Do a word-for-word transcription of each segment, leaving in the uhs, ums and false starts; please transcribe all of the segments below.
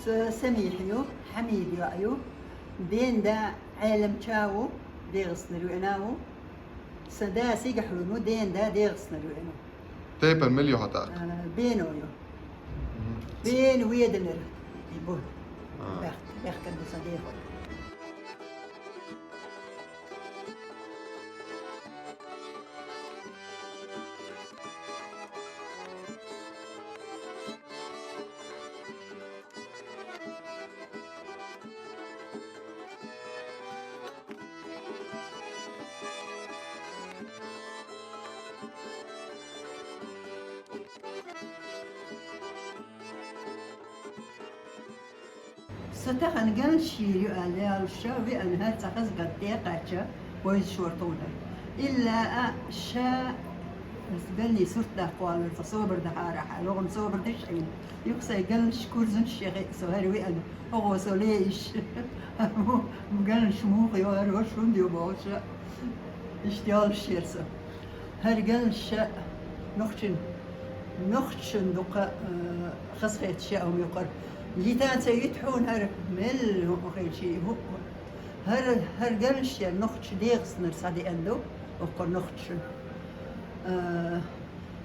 Са Самихь ю, Хьамид йоӀ ю, ден да Ӏеламча ву, дегӀаснар веана ву. Са да Сигахьун ву, ден да дегӀаснар веана ву. Тайпан мел ю хьа тӀаккха? Э, Бено ю. Мгм. Бен Веданара и бу. А. Бехк-, бехкан ду сан дехо. Со тахан галнаш йийр ю аьлла яьлча, веана хӀара цхьа хаза гӀад тӀекхаьчча, вайза шортта хӀуна. Илла а ша галнийн сурт даккха валар, цхьа собар дахьара хьа, логӀам собар деш Ӏийна. Юха сай галнаш курзанаш яхи со хӀара веана, хӀогӀо со ле иш. Галнаш муха йо хӀара, хӀорш хӀунда ю бохуша. Иштта йолуш яра со. ХӀара галнаш нохчийн, нохчийн дукха, э, хазахеташ яа хӀума ю хӀара. Йита ца йита хьуна хӀара мел хӀума хилча, хӀу-, хӀара, хӀара галнаш яра нохчийн дегӀаснар схьадеана ду, хӀокху нохчийн. Э,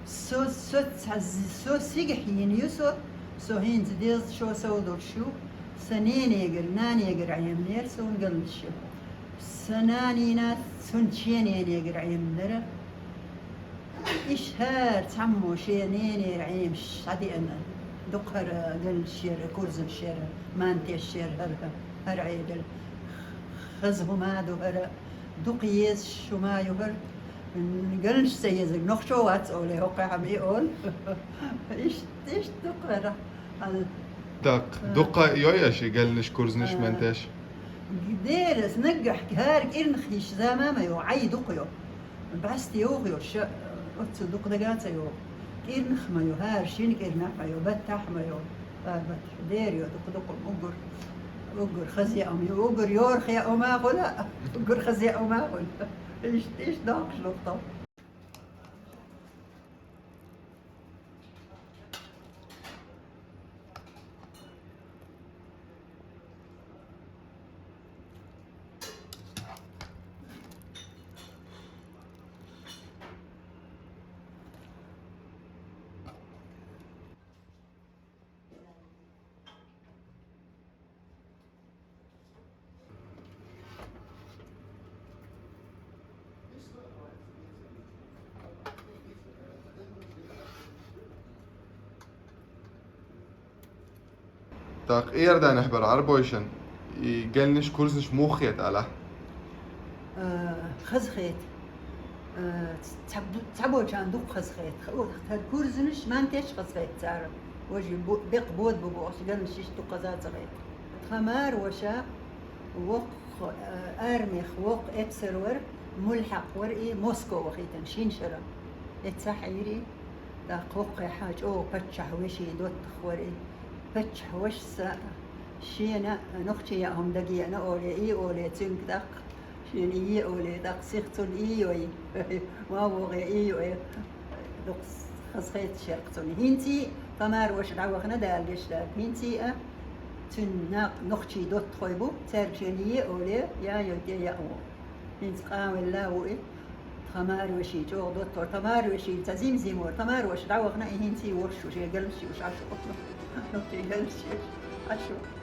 со, со ца-, со Сигахь йина ю со, со хӀинца деза шо сов долуш ю, сан ненегара, нанегара Ӏемнера суна галнаш ю. Сан нанина цуьнан чененегара Ӏемнера. Иш хӀара цхьаммо шен ненера Ӏемаш схьадеана, дукха хӀара галнаш яра, курзанаш яра, мантеш яра хӀара, хӀара Ӏедал. Хаза хӀума ду хӀара, дукха езаш хӀума ю хӀара. Галнаш ца езарг нохчо вац олий, хӀокхехь-м и олу. Иштта, иштта дукха хӀара. Хьал-, тӀаккха а, дукха йой аша и галнаш, курзанаш, а, мантеш? Дера, наггахь хӀара кӀирнах йиш зама ма йо, Ӏай дукха йо. БӀаьста йоху йо, ша, оццул дукха дага ца йо. КӀирнах ма йо, хӀара шина кӀирнах ма йо, баттахь ма йо. ХӀара баттахь дера йо, дукха-дукха уггар, уггар хаза яа хӀума ю, уггар йорах яа хӀума хуьлу, уггар хаза яа хӀума хуьлу. Иштта, иштта доккхуш ду тхо. ТӀаккха Иорданехь бара Ӏарбойшна и галнаш, курзанаш муха хета ала? Э, хаза хета. Э, ц-, цхьа-, цхьаболчарна дукха хаза хета. Ха-, хӀара курзанаш, мантеш хаза хета цара. Важа бу-, беккъа бода бу бохуш, галнаш иштта дукха хаза ца хета. Тхан маьрша воккха, э, армех воккха эпсар вара, мулхьакъ вара и, Москва вахийтина шина шарахь. Эццахь Ӏийра и, тӀаккха хӀокхехь чӀогӀа паччахьан вешин доттагӀа вара и. Паччахьан вашас шена нохчийн яа хӀума дагеана олий, и олий цуьнга тӀаккха. Шена и е олий, тӀаккха сиха цунна и йой. Ма вогӀий и йой. Дукха хаза хеташ яра-кх цунна. ХӀинций тхан маьрша дӀавахана, Дала гечдойла. ХӀинций а цуьнан накъ нохчийн доттагӀой бу, цаьрга шена е олий, я йой, тӀе яа вогӀу. ХӀинца къанвелла а ву и. Тхан маьрша чӀогӀа доттагӀа, тхан маьрша цхьа зим-зим вара, тхан маьрша дӀавахана, и хӀинций вош ву, шен галнаш юуш Ӏаш ву. Нохчийн галнаш юуш Ӏаш ву.